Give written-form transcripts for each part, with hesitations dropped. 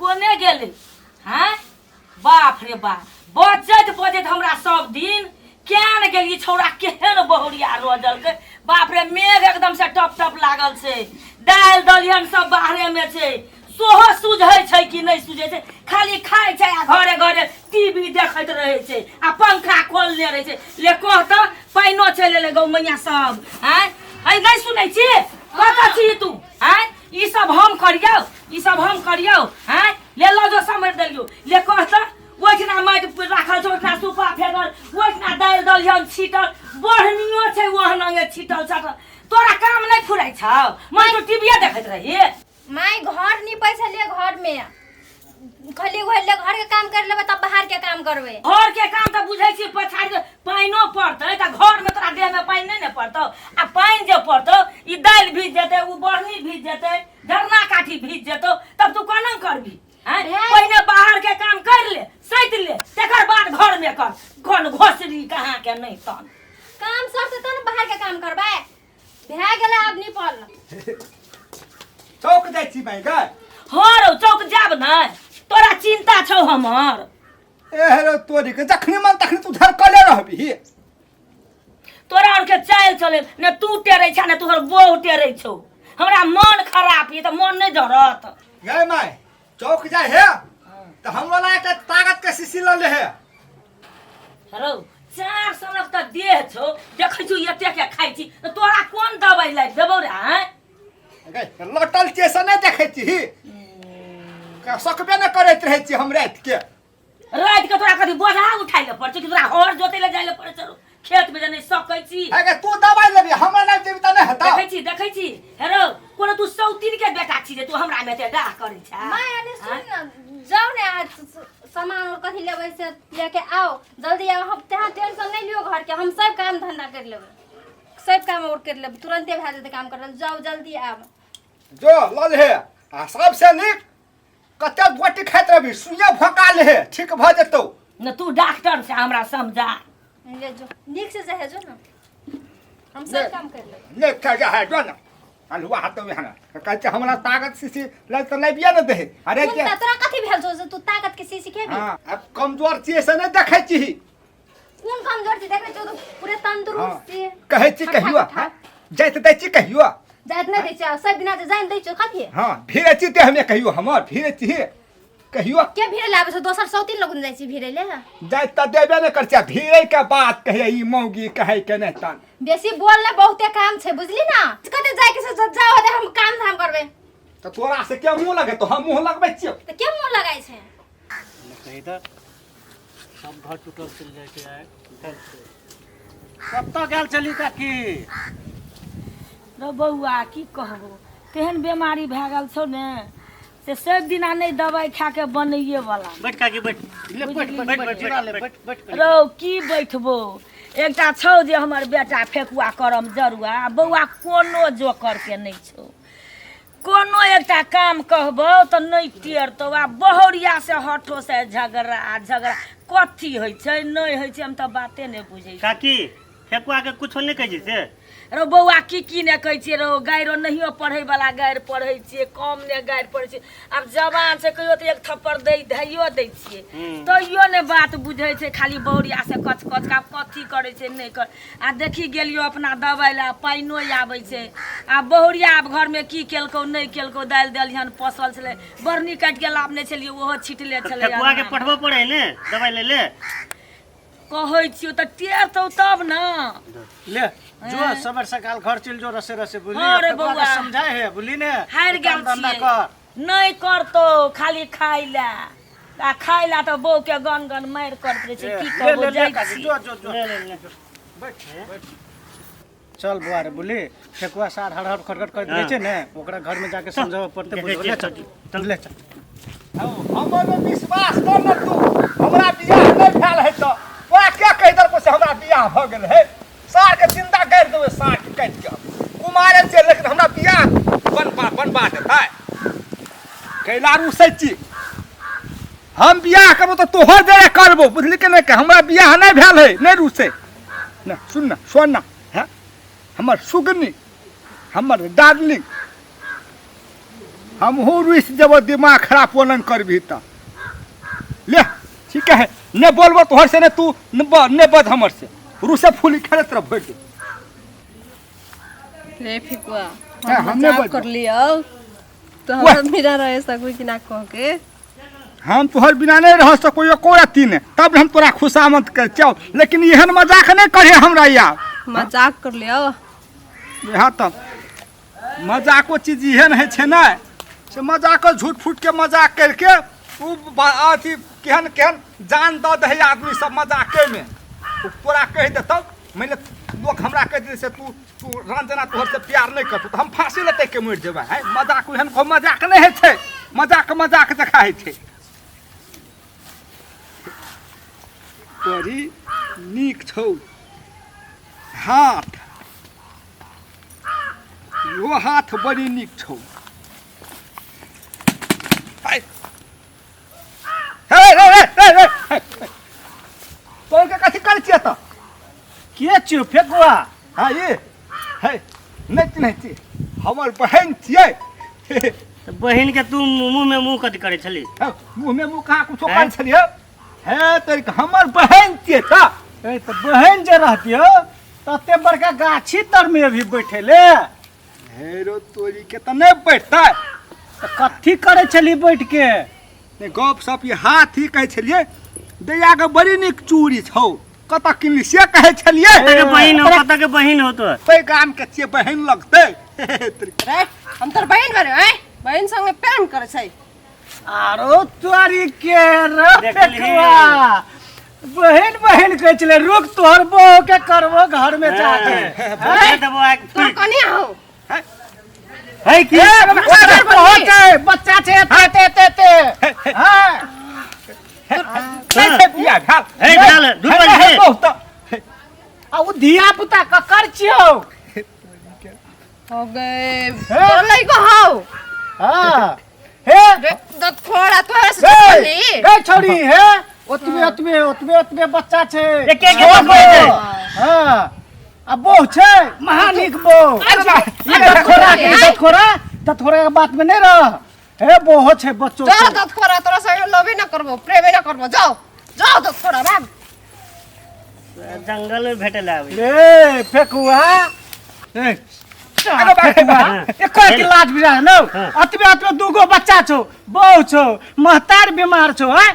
कोने गेलै हैं बाप रे बाप बजैत बजैत हमरा सब दिन क्या ने गेलियै छौड़ा केहन बहुरिया रोजलकै बाप रे मेघ एकदम से टप टप लागल छै दालि दलिहन सब बाहरे में छै सोहो सुझै छै कि नहि सुझै छै खाली खाइ छै आ घरे घरे टीवी देखैत रहै छै आ पंखा खोलने रहै छै ले कह तऽ पानिओ चलि एलै गौ मैया सब आँय अइ नहि सुनै छी कतऽ छी तू आँय ई सब हम करियौ ई सब हम करियौ आँय ले लऽ जो समझ देलियौ ले कह तऽ ओहिठिना माटि राखल छै ओहिठिना सूपा फेकल ओहिठिना दालि दलिहन छीटल बढ़नियो छै ओहनंगे छीटल छाटल तोरा काम नहि फुराइ छौ मैं तो टीवीए देखैत रही माय घर निपै छलियै घर में कहलियै घर ले घर के काम कर लेबै तब बाहर के काम करबै घर के काम तऽ बुझै छी पछाड़ि के पानिओ पड़तै तऽ घर में तोरा देह में पानि नहि ने पड़तौ आ पानि जे पड़तौ ई दालि भीज जेतै ओ बढ़नी भीज जेतै झरना काठी भीज जेतौ तब तू कोना करबी आँय? पहिने बाहर के काम कर ले सैत ले तकर बाद घर में कर कोन घोसरी कहाँ के नहि तन काम सरतै तब ने बाहर के काम करबै भए गेलै आब निपल चौक जाइ छी भाइ गै हँ रौ चौक जाब ने तोरा चिंता छौ हमर ए हेरो तोरी के जखनी मन तखनी तू धरकले रहबही तोरा आर के चालि चले ने तू टेरै छ ने तोहर बहू टेरै छौ हमरा मन खराब ये तऽ मन नहि जरत गै माय चौक जाइ हे तऽ हमरो ला एकटा ताकत के शीशी लऽ ले हे रौ चार सनक तऽ देह छौ देखै छौ एते के खाइ छी तऽ तोरा कोन दवाइ लाबि देबौ रे आँय गै लटल छियै से नहि देखै छी सकबे नहि करैत रहै छी हम राति के राति के तोरा कथी बोझा उठाइ लए पड़ै छौ कि तोरा हर जोतै लए जाइ लए पड़ै छौ खेत में जे नहि सकै छी अगे तू दवाइ लेबी हमरा नहि देबी तऽ नहि हेतौ देखै छी देखै छी हेरो कोनो तू सौतीन के बेटा छी जे तू हमरा में एते डाह करै छा माय अने सुन न जाओ ने आज सामान और कथी लेबै से लेके आओ जल्दी आओ हम तहाँ टेंशन नहीं लियो घर के हम सब काम धंधा कर लेबै सब काम और कर लेबै तुरंते भए जेतै काम करल जाओ जल्दी आब जो लऽ ले आ सबसे नीक कते गोटी खाइत रहबी सुइया भोका ले ठीक भऽ जेतौ न तू डॉक्टर से हमरा समझा ले जो नीक से चाहे जो ना हम सब काम कर लेबै ले खा जा है जो ना अलुआ हाथ में हना कहै छै हमरा ताकत शीशी लै तऽ लाबिए ने दे अरे कोन के तोरा कथी भेल छौ से तू ताकत के शीशी खेबी हाँ अब कमजोर छियै से नहि देखै छी कोन कमजोर छी देखै छौ तो पूरे तंदुरुस्त छी कहै छी ठट्ठा कहियो ठट्ठा। हाँ, जाइत दै छी कहियो जाइत नहि दै छियै सब दिना जे जाइन दै छौ कथी हाँ भीड़े छी ते हमे कहियो हमर भीड़े छी कहियो के भीड़े ले आबै छौ दोसर सौतीन लगुन जाइ छी भीड़े ले जाइत तऽ देबे नहि करै छै भीड़े के बात कहै ई मौगी कहै के नहि तन बेसी बोल ने बहुते काम छै बुझली ना कते जाय के से जाओ दे हम काम धाम करबै तऽ तोरा से के मुँह लगे तो हम मुँह लगबै छियौ तऽ के मुँह लगाइ छै कही तऽ सब घर टूटल चलि जाइ छै आइ कतऽ गेल छली काकी रौ बौआ की कहबो तेहन बेमारी भए गेल छौ ने से सब दिना नहि दवाइ खा के बनैये वाला बैठ काकी बैठ ले बैठ बैठ बैठ जीरा ले बैठ बैठ रौ की बैठबो एकटा छौ जे हमर बेटा फेकुआ करम जरुआ आ बौआ कोनो जोकर के नहि छौ कोनो एकटा काम कहबौ तऽ नहि टेरतौ आ बहुरिया से हठो से झगड़ा झगड़ा कथी होइ छै नहि होइ छै हम तऽ बाते नहि बुझै छी काकी फेकुआ के कुछो नहि कहै छै से रौ बौआ की की ने कहै छियै रौ गाइरो नहियो पढ़ै वाला गारि पढ़ै छियै कम ने गारि पढ़ै छियै आब जवान छै कहियो तऽ एक थप्पड़ दै धैयो दै छियै तैयो ने बात बुझै छै खाली बौरिया से कच कच के आब कथी करै छै नहि कर आ देखी गेलियो अपना दवाइ लए पानिओ आबै छै आ बहुरिया आब घरमे की केलकौ नहि केलकौ दालि दलिहन पसल छलै बढ़नी काटि के लाबने छलियै ओहो छिटले छलै ठकुआ के अङ्गनामे। पठबऽ पड़े है ने दवाइ ले ले कहै छियौ तऽ टेरतौ तब ने ले जो सवेर सकाल घर चल जो रसे रसे बुझली हाँ रे ठकुआ के बौआ। समझाए है बुझली ने हारि गेल काम धंधा छियै कर नहि करतौ खाली खाइ लए आ खाइ लए तऽ बौके गन गन मारि करैत रहै छै की ले कहबो ले ले जाइ काकी छी जो जो जो ले ले ले बैठ बैठ चल बुआ रे बुझली ठेकुआ सार हर हर खटखट करैत रहै छै ने ओकरा घर में जाके समझाबऽ पड़तै देखै बुझबो छियै ले चल चल ले चल हमर में विश्वास कर न तू हमरा बियाह नहि भेल है तऽ तोरा के कहि देलको से हमरा बियाह भऽ गेल है सार के जिंदा गाड़ि देबै सार के काटि के कुमारे छियै लेकिन हमरा बियाह बनबा बनबा देतै कैला रुसै छी हम बियाह करबो तऽ तोहर जरे करबो बुझली के नहि हमरा बियाह नहि भेल है नहि रुसै ना सुन ना सुन ना हैं हमर सुगनी हमर डार्लिंग हमहूँ रुसि जेबो दिमाग खराब ओनन करबही तऽ ले ठीक है ने बोलबो तोहर से ने तू ने ने बज हमर से रुसे फूली खेलैत रह भरि दिन। रे फिकुआ हाँ, हम हमने मजाक बजबो। कर लियो तो वाह। हमरा बिना रह सकू कि ना कह के हम तोहर बिना नहीं रह सको एको रत्ती ने तब हम तोरा खुशामद कर चौ लेकिन एहन मजाक नहीं करे हमरा यार मजाक कर लियो यहाँ तब मजाको चीज एहन होइ छै ने से मजाक झूठ फूट के मजाक करके उ अथी केहन केहन जान दऽ दै आदमी सब मजाके में उ तोरा कहि देतौ मानि ले लोक हमरा कहि देतै से तू तू रंजना तोहर से प्यार नहीं करतौ तऽ हम फांसी लटकि के मरि जेबै है मजाक एहन कोइ मजाक नहि होइ छै मजाक मजाक जकाँ होइ छै बड़ी नीक छौ हाथ इहो हाथ बड़ी नीक छौ हे हे हे हे हे हे तोहर के कथी करै छियै तऽ के छियौ फेकुआ हाँ ये हे नहि चिन्है छियै हमर बहन छियै तऽ बहिन के तू मुँह में मुँह कथी करै छली हे, मुँहमे मुँह कहाँ कुछो करै छलियै हे तोरी हमर बहन छियै तऽ ए तऽ बहन जे रहतियौ तते बड़का गाछी तर में अभी बैठेले हे रो तोरी के तऽ नहि बैठतै तऽ कथी करै छली बैठ के ने गप सप ई हाथ ही कहै छलियै दैया के बड़ी नीक चूड़ी छौ कतऽ किनली से कहै छलियै कतऽ के बहिन हो कतऽ के बहिन हो तो पैघ गाम के छियै बहिन लगतै रे हम तोर बहिन बने हैं बहिन संगे प्रेम करे छै आरो तोरी के रे देखली। फेकुआ बहन बहन कहै छलै रुक तोहर बहू के करबो घर में जाके दे देबो आग तोर कनिया हो है की बच्चा छै बच्चा छै एते एते एते एते हाँ नहि छै बियाह भेल हे भेल, दू बजे हे, बहुत आ उ धिया पुता ककर छियौ हो गए तोर लइको हो हाँ हे रे दत खोड़ा तोरा से हे चली हे छौड़ी हे ओतबे ओतबे ओतबे ओतबे बच्चा छै एके एके बच्चा छै। हाँ आ बहु छै महानीक बहु ई दतखोरा के दतखोरा दतखोरा के बात में नहीं रह हे बहु छै बच्चो जाओ छै दत खोड़ा तोरा से लवे ना करबो प्रेमे ना करबो जाओ जाओ दत खोड़ा भाग जंगल में भेटल आबै रे फेकुआ ए फेकुआ एको के लाज बिरा न अतबे अतबे दूगो बच्चा छौ बहु छौ महतार बीमार छौ हैं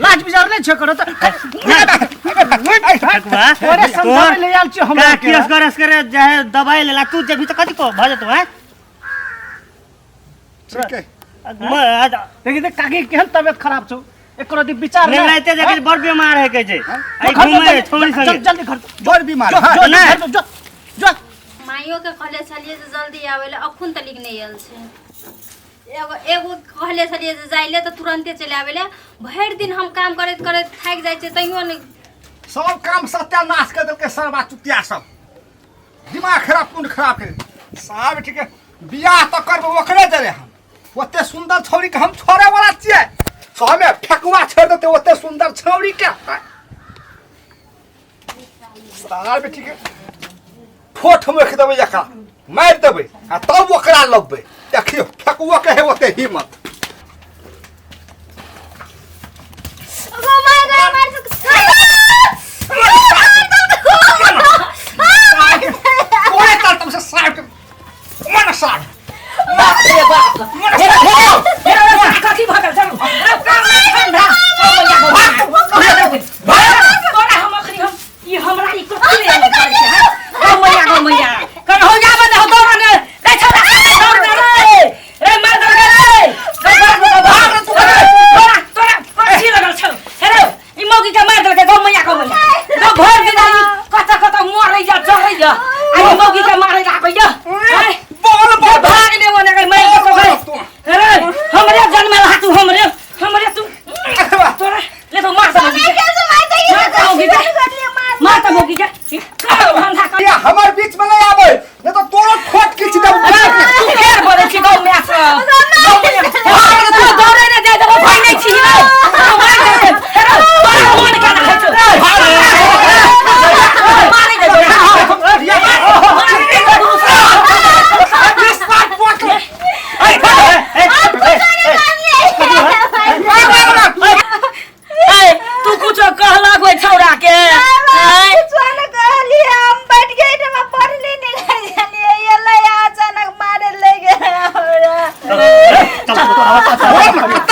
लाज बिजार नहीं छौ करो त फेकुआ तोरे समझावे ले आयल छियौ हमरा का के कियस करस करे जाहे दवाई लेला तू जबी तऽ कथी को भऽ जेतौ हैं ठीक है देखी देख काकी केहन तबियत खराब छौ एको रति विचार नहीं नहीं नहीं ते बड़ बीमार है कहै छै आई घूमे छोड़ी संगे जल्दी घर बड़ बीमार जो है जो नहीं। घर जो जो माइयो के कहले छलियै जे जल्दी आबै लए अखुन तलिक नहि आयल छै एगो एगो कहले छलियै जे जाइ लए तऽ तुरन्ते चलि आबै लए भरि दिन हम काम करैत करैत थाकि जाइ छियै तैयो नहि सब काम सत्यानाश कर देलकै सरबा चुतिया सब दिमाग खराब कुंड खराब कर साहब ठीक है बियाह तऽ करबै ओकरे जरे हम ओते सुंदर छौड़ी के हम छोड़े वाला छियै हमे फेकुआ छोड़ देते ओते सुंदर छौड़ी के सार बेटी के ठोठ मोखि देबै जकाँ मारि देबै आ तब ओकरा लबबै देखियौ फेकुआ के है ओते हिम्मत तोरे तर तुमसे सार के मन सार बाप रे बाप मन सार कथी भऽ गेल चलू ठंडा तोरा हम अखनी हम ई हमरा ई कथी ले आयल करै छै हैं? गौ मैया गौ मैया कन हो जा बने हो दौड़ ने रे छोरा दौड़ ने रे रे मार दौड़ रे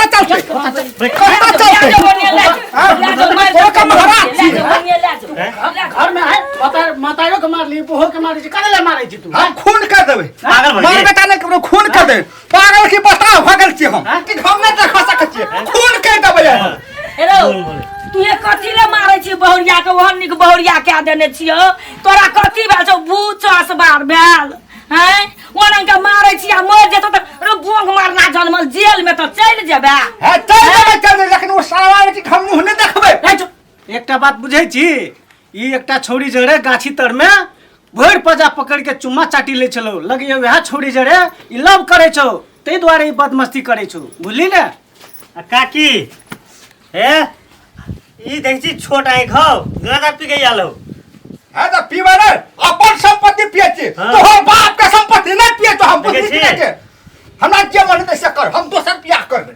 कतऽ चलतै? कतऽ चलतै? घर में है मातारो के मारली, बहू के मारै छी, करै ले मारै छी तू? हम खून कर देबै। पागल भऽ मार गेल। बेटा नहि ककरो खून कर देबै। पागल की बताओ भऽ गेल छियै हम कि हम नहि देख सकै छियै, खून कर देबै हम। हेलो, तू ये कथी ले मारै छी बहुरिया के? ओहन नीक बहुरिया कए देने छियौ तोरा, कथी भेल छौ? भूचस बार भेल हैं, ओहन के मारै छी आ मरि जेतौ तऽ रो बोंग मारना जनमल जेल में तऽ चलि जेबे। हँ, चल जेबै, चल जेबै, लेकिन ओ साला बेटी के हम मुँह नहि देखबै। ए चुप। एकटा बात बुझै छी, ई एकटा छौड़ी जरे गाछी तर में भरि पजा पकड़ के चुम्मा चाटी लै छलौ, लगैया वएह छौड़ी जरे ई लव करै छौ, ताहि दुआरे ई बदमस्ती करै छौ, बुझली ने? आ काकी हे, ई देखै छी छोट आँखि हौ, गाँजा पी के आयल हौ। है तऽ पीबै नहि, अपन संपत्ति पियै छी। तोहर बाप के संपत्ति नहि पियै छौ हम। देखै बुझली छी? कि नहि के? हमरा जे मन हेतै से कर, हम दोसर बियाह करबै,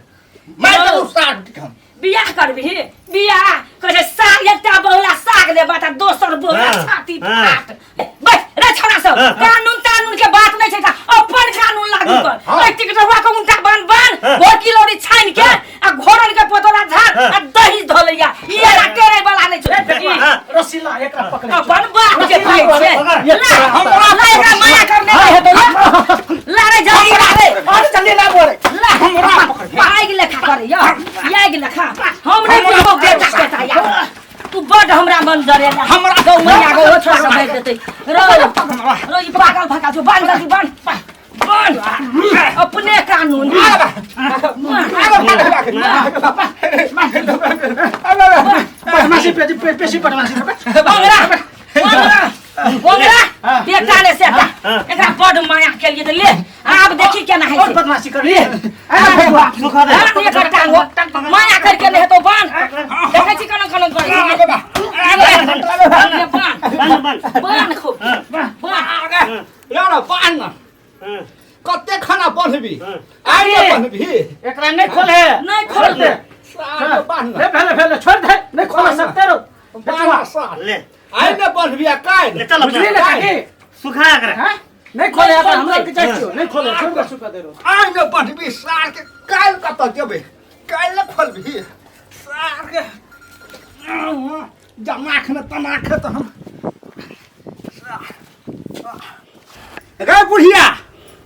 मारि देबौ सार के हम। बियाह करबिही? बियाह कहै छै साग, एकटा बहुला साग लेबा तऽ दोसर बहुला छाती फाट। बैठ रे छौड़ा सब। कानून तानून के बात नहीं छै, अपन कानून लागू कर। एहि टिकटवा के उनटा बान बान घोरकी लौरी छानि के आ घोरन के पतोला झाड़ आ दही धोलैया, ई एना टेरे वाला नहीं छै ई। रसीला एकरा पकड़े। अपन बाप के भाई छै। ला हमरा, ला एकरा, माया करने नहीं हेतौ। ला ला रे, जल्दी ला रे। अरे जल्दी ला बोरे। ला हमरा आगि लेखा करे या आगि लेखा। हम नहीं बुझबो बेटा बेटा या तू बड हमरा मन जरेला। हमरा गौ मैया गौ, ओ छोड़ा के मारि देतै। रो रो, ई पागल भका छौ। बान्ध जल्दी, बान्ध बान्ध, अपने कानून। बदमाशी पे पेशी बदमाशी। ओंगरा ओंगरा ओंगरा, बेटा ने सेटा एकरा बड माया केलिए तऽ ले, आब देखी केना होइ और छै। बदमाशी कर ले। सुखा दे। बान्ह एकर टांग, माया करके नहि हेतौ, बान्ह। देखै छी केना केना करै छै। ले, बान्ह। बान्ह बान्ह। बान्ह खूब बान्ह। ला ना, बान्ह ना। कते खाना बन्हबी? आइ ने बन्हबी। एकरा नहीं खोले। नहि खोलबै। सार के बान्ह ना। ए भेले भेले, छोड़ दे, नहीं खोला सकते रो। बान्ह ना सार। ले। आइ ने बन्हबी आ काल्हि। ले चल। बुझली अपना ने काकी? सुखा एकरा। हैं, नहीं खोले एकरा, हमरा के जाइ छियो, नहीं खोले, छोड़ दे, सुखा दे रो। आइ ने बन्हबी सार के, काल्हि कतऽ जेबै? काल्हि ने खोलबी सार के। जमाख ने तनाख तऽ हम रे बुढ़िया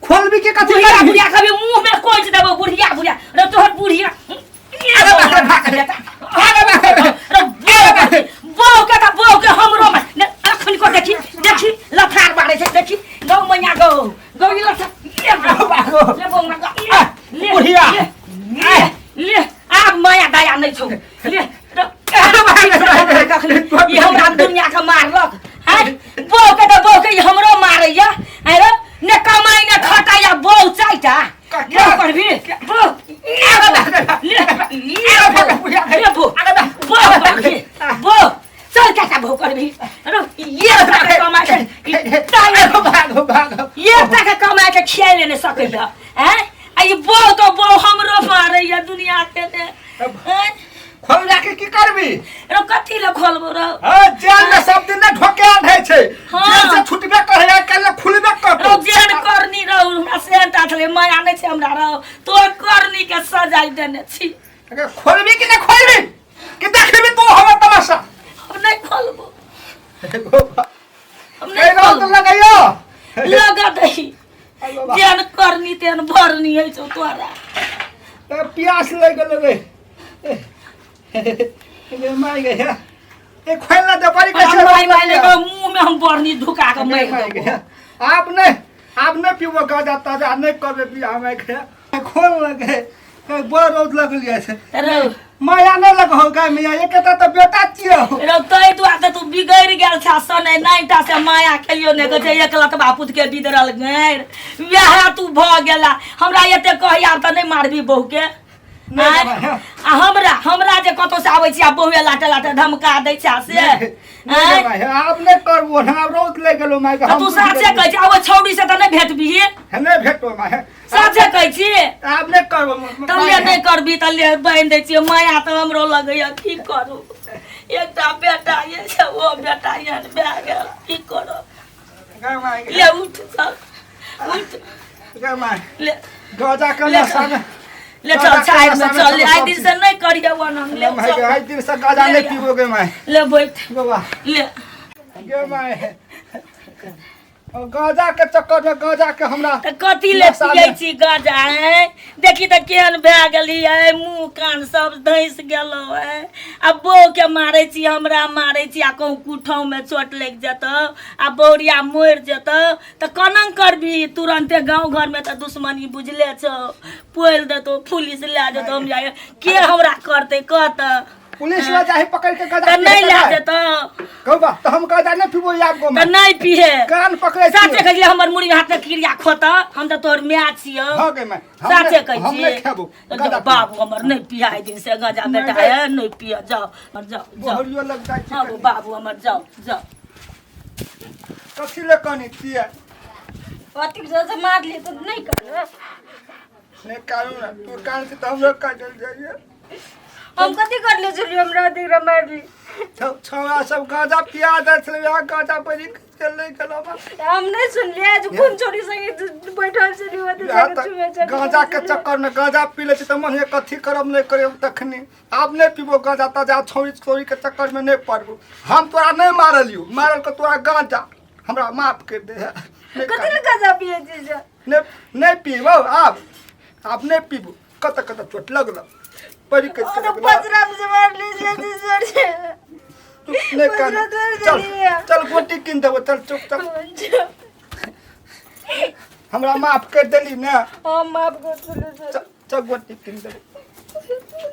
खोलबी के कथी बुढ़िया करबी? बुढ़िया कभी मुंह में कोच देबो। बुढ़िया बुढ़िया रे तोहर बुढ़िया। अरे बाप रे बाप रे। अरे बाप रे बाप। रे बहू के तऽ बहू के हमरो में ने अखन को देखी देखी लथार मारे छै, देखी गौ मैया गौ गौ ई लथार ले बौ, ले बौ मैया गौ, ले। बुढ़िया। ले ले ले, आब माया दया नहि छौ, ले रे, ई हमरा दुनिया के मारलक हैं, बहू के तऽ बहू के ई हमरो मारैया। हैं रे, ने कमाई ने खटाइया, बहू चारिटा बहू करबी बहू। ले ले बहू, ले बहू, बहू करबी बहू, चल चाचा बहू करबी रे। ये टाका कमाए के ई भागो भागो भागो। ये टाका कमाए के खियाए ले नहि सकैया हैं, आ ई बहू तो बहू हमरो मारैया दुनिया के ने हैं? खोल जाके की करबी? रो कथी ले खोलबो रो? हाँ, जेल में सब दिन ने ढोके रहै छै। हाँ। जेल से छुटबे करे काल्हि खुलबे करतौ। रौ जेहन करनी रौ, हमरा सेहन टा छलै, माया नहि छै हमरा रौ, तोर करनी के सजाइ देने छी। अगर खोलबी कि नहि खोलबी कि देखबी तू हमर तमाशा? हम नहि खोलबो, हम नहि कहि रहल तऽ खोलबो। लगैयो लगा दही, जेहन करनी तेहन भरनी होइ छौ तोरा। ए, प्यास लागि गेल रे। गे माय गे, ए खोल ना दे बड़ी कैसे। माय माय ले, मुंह में हम बरनी ढुका के मारि देबो। आब नहीं, आब नहीं पीबो गाजा ताजा, नहीं करबे बियाह में के खोल लगे। बड़ रौद लगल जाइ छै। रौ माया नहीं लगो गाय मैया, एक तऽ बेटा छियौ। रौ तै दुआरे तऽ तू बिगड़ि गेल छा सने नाइटा से माया खेलियो नहि कहै छै, एक लतबा पुत के बिदरल गैर वएह तू भऽ गेला। हमरा एते कहिया तऽ नहि मारबी बहू के? नहि आँय? बाबा, हेँ। आ हमरा हमरा जे कतौ से आबै छी आ बहुए लाटे लाटे धमका दै छै से नहि आँय? बाबा, हेँ, आब नहि करबो ने, आब रौद लागि गेलो माय के, तऽ हम तू साँचे कहै छी आ ओहि छौड़ी से तऽ नहि भेटबिही? नहि भेटो माय, हेँ। साँचे कहै छी? आब नहि करबो तऽ ले, नहि करबी तऽ ले बान्हि दै छियै। माया तऽ हमरो लगैया, की करू, एकटा बेटा ये छै, ओ बेटा एहन भए गेल, की करब? गे माय गे, ले उठ, चल उठ। गे माय ले गजा के ले नशा में ले चल साइड में चल ले आइ दिन से नहीं करिए वन हम ले माय चल। आइ दिन से गाजा नहीं पीबो गे माय ले बैठ बाबा ले गे माय गाजा के चक्कर में गाजा के हमरा तऽ कथी ले नशा पियै में- छी गाजा आँय देखी तऽ केहन भए गेली आइ मुँह कान सब धँसि गेलौ आँय आ बौके मारै छी हमरा मारै छी आ कहूँ कुठौमे चोट लागि जेतौ आ बौरिया मरि जेतौ तऽ कोना करबही तुरन्ते गाँव घरमे तऽ दुश्मनी बुझले छौ पोलि देतौ पुलिस लए जेतौ हम जाय के हमरा करतै कह तऽ पुलिस लऽ जाही पकड़ के गदा तऽ नहि लए जेतौ कहू बा तऽ हम गदा नहि पीबो आब गो तऽ नहि पीहे कान पकड़ै छी साचे कहै छियै हमर मुड़ी हाथ में क्रिया खोत हम तऽ तोहर माय छियौ हो गे माय हम साचे नहि- कहै हम छियै नहि खेबो तऽ गदा जाउ, बाबू हमर नहि पिया एहि दिन से गजा बेटा नहि। है नहि पिया जाओ हमर जाओ जाओ बोहरियो लग जाइ हाँ छै बाबू हमर जाओ जाओ कथी ले कनी छियै अतिक जोर से मारली तऽ नहि करबै नहि कानू ना तू कान से तऽ हमरो काटल जाइए हम कथी करले छलियै हमरा अतिक मारली छौड़ा सब गांजा पिया दै छलै वएह गांजा पी के लै गेलौ हम नहि सुनलियै जे कोन छोरी संगे बैठल छलियै ओतऽ इएह जाके तऽ छुबै छलियै गांजा के चक्कर में गांजा पी लै छी तऽ मन होइए कथी करब नहि करब तखनी आब नहि पीबो गांजा ताजा छौड़ी छौड़ी के चक्कर में नहि पड़बो हम तोरा नहि मारलियौ मारल के तोरा गांजा हमरा माफ कर दे नहि कथी लए गांजा पियै छी से नहि नहि पीबो आब आब नहि पीबो कतऽ कतऽ चोट लगल पड़ी के ओ तऽ पचरा में से मारली से से से तू नहि कान पचरा तोड़ि चल देलियै। चल गोटी कीन देबो चल चुप चल हमरा माफ कर देली ने हम माफ कर देलियै चल चल गोटी कीन देबो।